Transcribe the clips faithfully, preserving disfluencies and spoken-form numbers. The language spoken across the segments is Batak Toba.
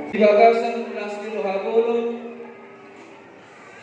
Di bagasan las ni roha bolon,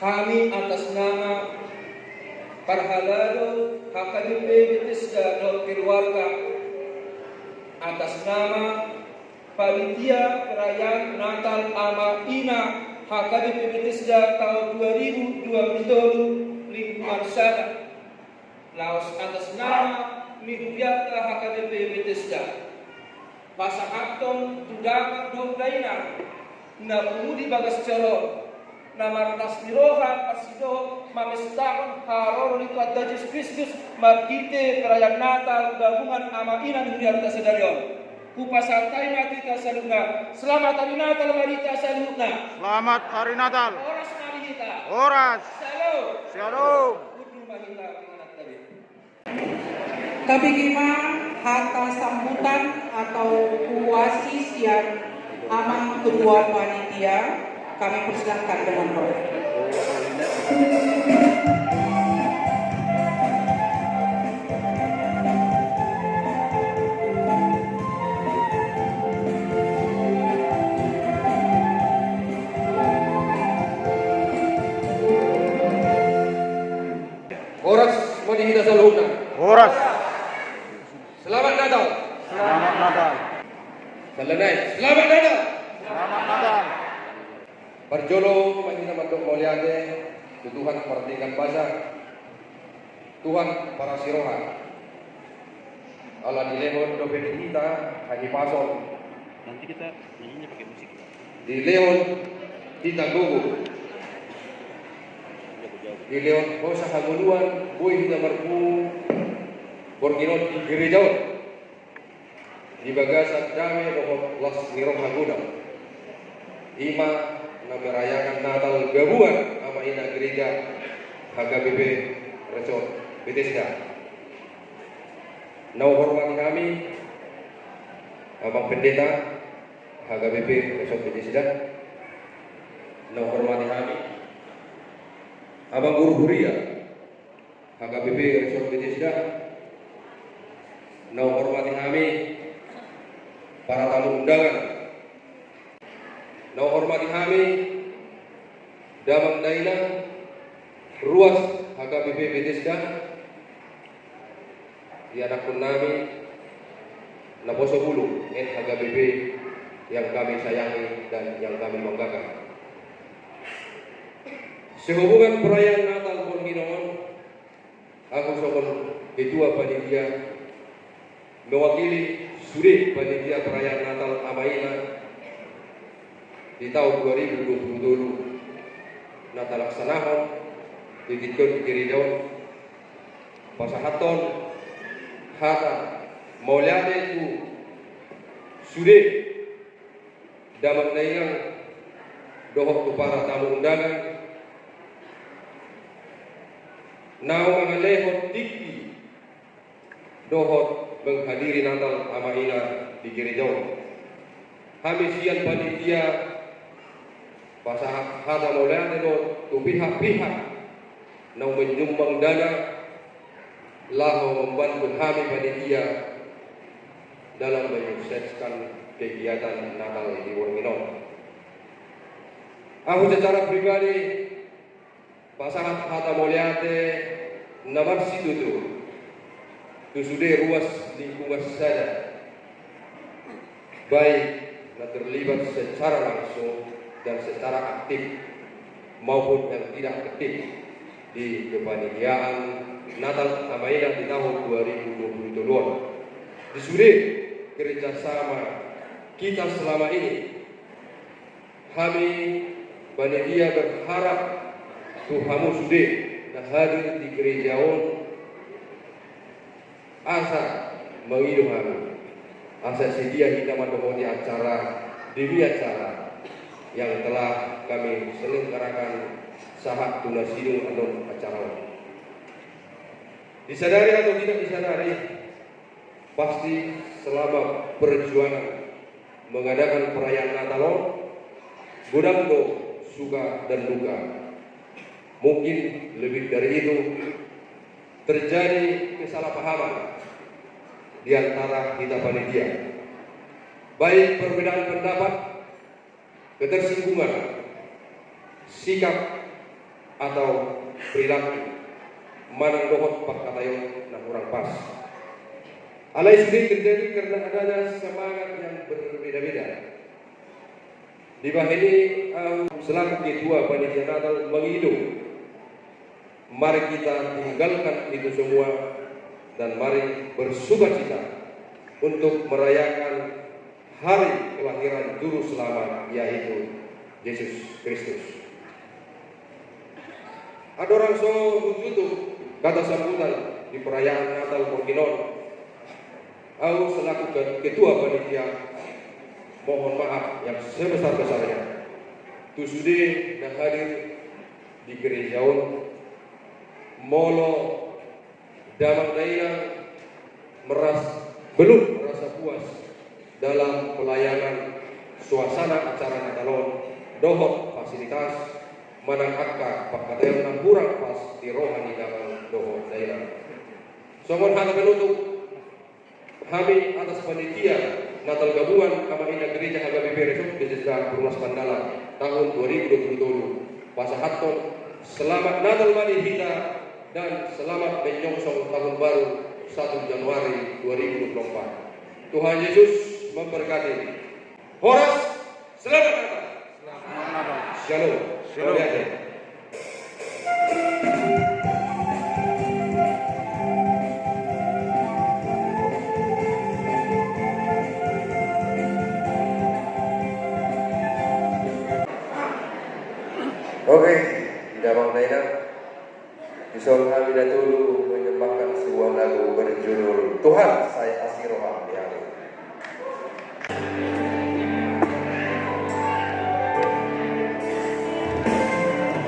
hami atas nama parhalado H K B P Bethesda dohot keluarga, atas nama panitia perayaan Natal Ama Ina H K B P Bethesda tahun dua ribu dua puluh tolu lingkungan sada, laos atas nama ni hurianta H K B P Bethesda, pasahathon tu damang dohot dainang na pungu di bagas joro on, na marlas ni roha parsidohot mamestahon haroro ni Tuhanta Jesus Kristus marhite perayaan Natal gabungan Ama Ina ni hurianta sadari on. Hupasahat hami ma tu hita saluhutna. Selamat Hari Natal ma di hita saluhutna. Selamat Hari Natal. Horas ma di hita. Horas. Shalom. Shalom. Hundul ma hita. Tabege ma hata sambutan atau kuasi sian amang ketua panitia. Kami persilakan dengan hormat. Horas ma di hita saluhutna. Horas. Selamat Natal. Selamat Natal. Selamat Natal. Selamat Natal. Parjolo ma hita mandok mauliate tu Tuhan pardenggan basa, Tuhan parasi roha. Ala dilehon dope di hita hahipason. Nanti kita nyanyinya pakai musik, ya. Dilehon hita gogo. Dilehon hosa hangoluan, boi hita marpungu borngin on di gereja on di bagasan dame dohot las ni roha godang. I ma na merayakan Natal gabungan Ama Ina Gereja H K B P Resort Bethesda. Na huhormati hami Amang Pendeta H K B P Resort Bethesda. Na huhormati hami Amang Guru Huria H K B P Resort Bethesda. Na huhormati hami para tamu undangan. Na huhormati hami damang dainang ruas H K B P Bethesda, ianakhon nami naposo bulung N H K B P yang kami sayangi dan yang kami banggakan. Sehubungan perayaan Natal borngin on, ahu songon ketua panitia mewakili sude panitia perayaan Natal Ama Ina di tahun dua ribu dua puluh tolu na talaksanahon di tingki on di gereja on, pasahathon hata mauliate tu sude damang dainang dohot tu para tamu undangan naung mangalehon tingki dohot menghadiri Natal Ama Ina di gereja on. Hami sian panitia pasahat hata mauliate do tu pihak-pihak naung menyumbang dana laho membantu hami panitia dalam menyukseskan kegiatan Natal di borngin on. Ahu secara pribadi pasahat hata mauliate na marsitutu tu sude ruas lingkungan sada, baik na terlibat secara langsung dan secara aktif maupun yang tidak aktif di kepanitiaan Natal Ama Ina di tahun dua ribu dua puluh tolu on. Di sude kerjasama kita selama ini, hami panitia berharap tu hamu sude na hadir di gereja on asa mangido hami asa sedia hita mandohoti acara demi acara yang telah kami selenggarakan sahat tu na sidung annon acara on. Disadari atau tidak disadari, pasti selama perjuangan mengadakan perayaan Natal on, godang do suka dan duka. Mungkin lebih dari itu, terjadi kesalahpahaman di antara kita panitia. Baik perbedaan pendapat, ketersinggungan, sikap atau perilaku manang dohot pangkataion na hurang pas. Alai sude terjadi karena adanya semangat yang berbeda-beda. Dibahen i, ahu selaku ketua panitia Natal mangido, mari kita tinggalkan itu semua dan mari bersukacita untuk merayakan hari kelahiran Juru Selamat, yaitu Yesus Kristus. Andorang so hututup kata sambutan di perayaan Natal borngin on, ahu selaku ke-, ketua panitia mohon maaf yang sebesar-besarnya tu sude na hadir di gereja on. Molo damang dainang meras-, belum merasa puas dalam pelayanan suasana acara Natal on dohot fasilitas manang angka pangkataion na hurang pas di roha ni damang dohot dainang. Songon hata penutup, hami atas panitia Natal Gabungan Ama Ina Gereja H K B P Resort Desa Perumnas Mandala tahun dua ribu dua puluh tolu pasahathon selamat Natal ma di hita dan selamat menyongsong tahun baru satu Januari dua ribu dua puluh empat. Tuhan Yesus memberkati. Horas, selamat Natal. Shalom. Shalom. Mauliate. Oke, damang dainang. Dison hami na tolu menyembahkan sebuah lagu berjudul Tuhan Sai Asi Roham di hami.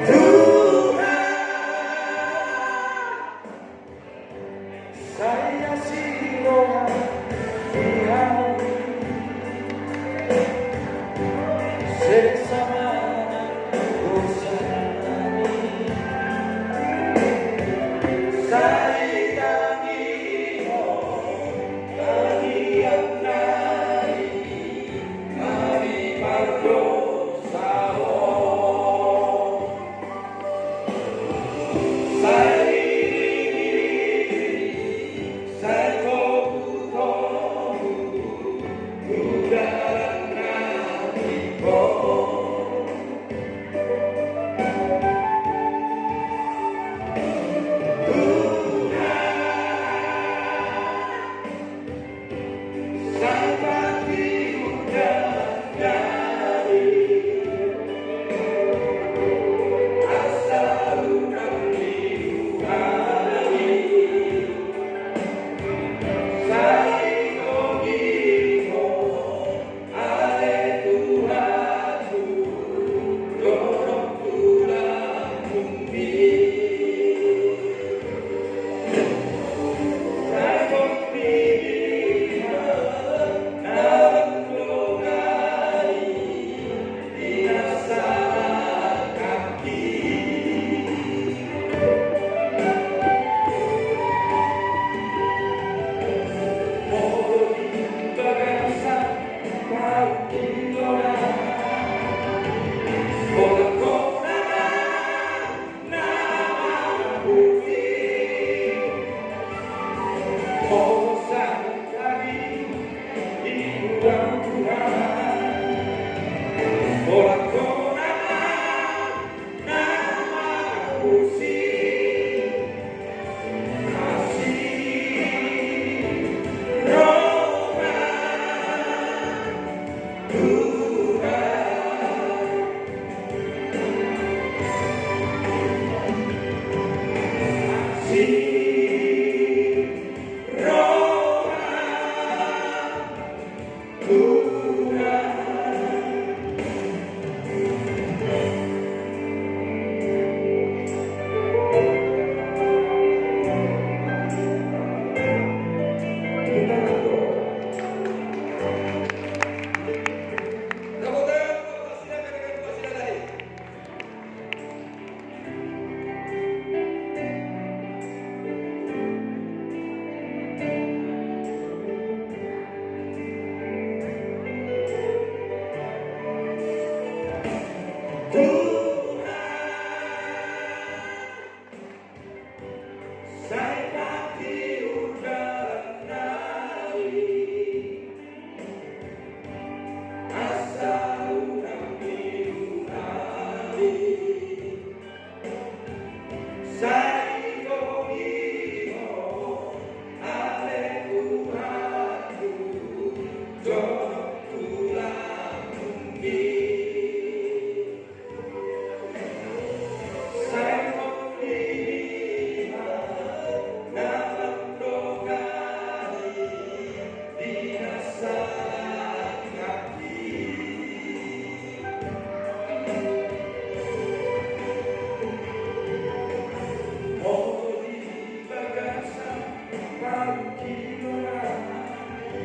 Tuhan, sai asi roham di hami. Sesa ma dosa nami, sai tangihon tangiang nami, nami pardosa on. Sai iring-iring, sai togu-togu, tu dalan nami on. Tuhan, Tuhan, sai patik dalan nami, asa unang milu hami. Sai Ho do, ale Tuhanku, jonok tu lambungmi. Sai Ho do i ma na mandongani di na salpu hami. Ho do di bagasan parungkilon nami,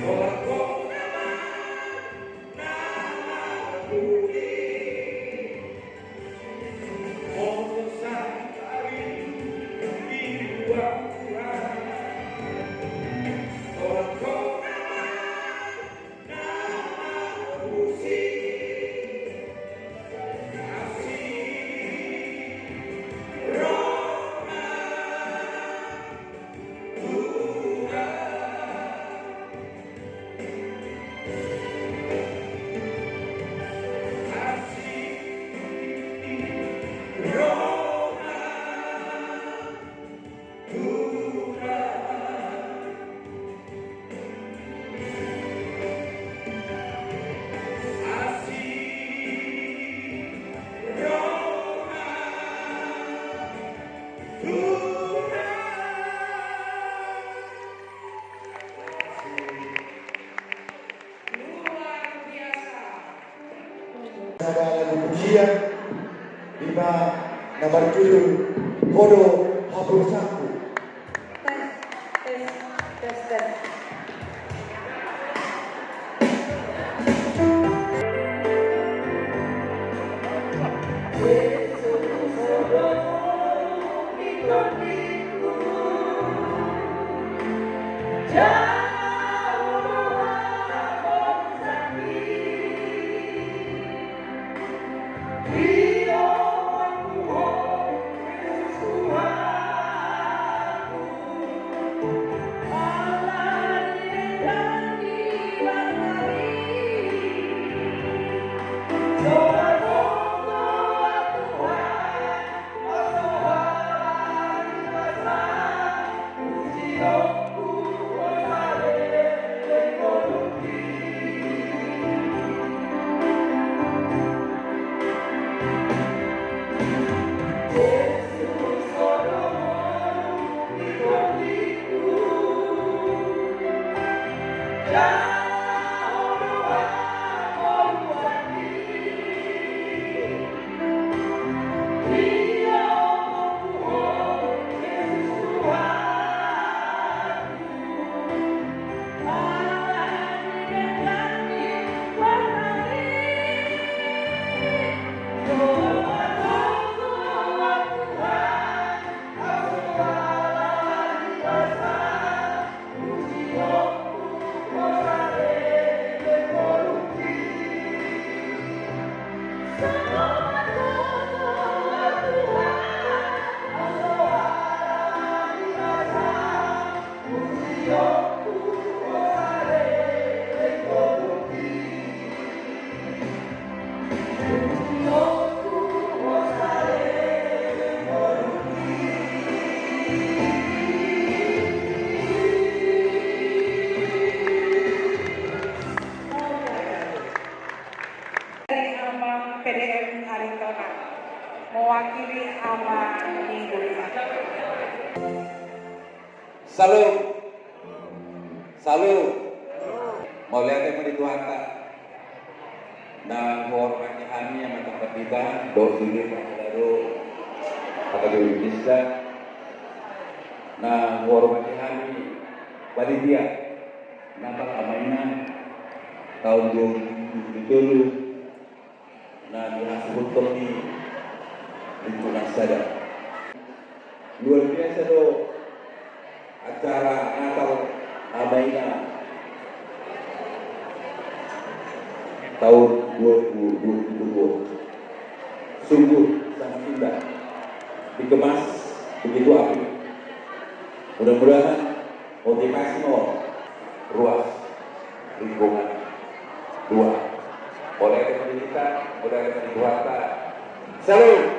holan Ho nama na manguli. Ho do santari di ruang Tuhan, holan Ho nama na mangusik. Asi roham, Tuhan. Asi roham, Tuhan. Asi roham, Tuhan. Luar biasa. Sada lagu pujian, i ma na marjudul Ho do Haposanku. Tes, tes, tes, tes. Dari Amang P D M Aritonang, mewakili Amang Minggu Lima. Salam. Salam. Mauliate ma di Tuhanta. Na huhormati hami Amanta Pandita dohot sude parhalado Akademi Unista. Na huhormati hami panitia Natal Ama Ina taon dua ribu dua puluh tolu. Na dihasuhuthon ni lingkungan sada. Luar biasa do acara Natal Ama Ina. tahun dua ribu dua puluh dua. Sungguh sangat indah, dikemas begitu apik. Mudah-mudahan motivasi mau ruas lingkungan dua. Mulai dari pendidikan, mulai dari Tuhan. Salam.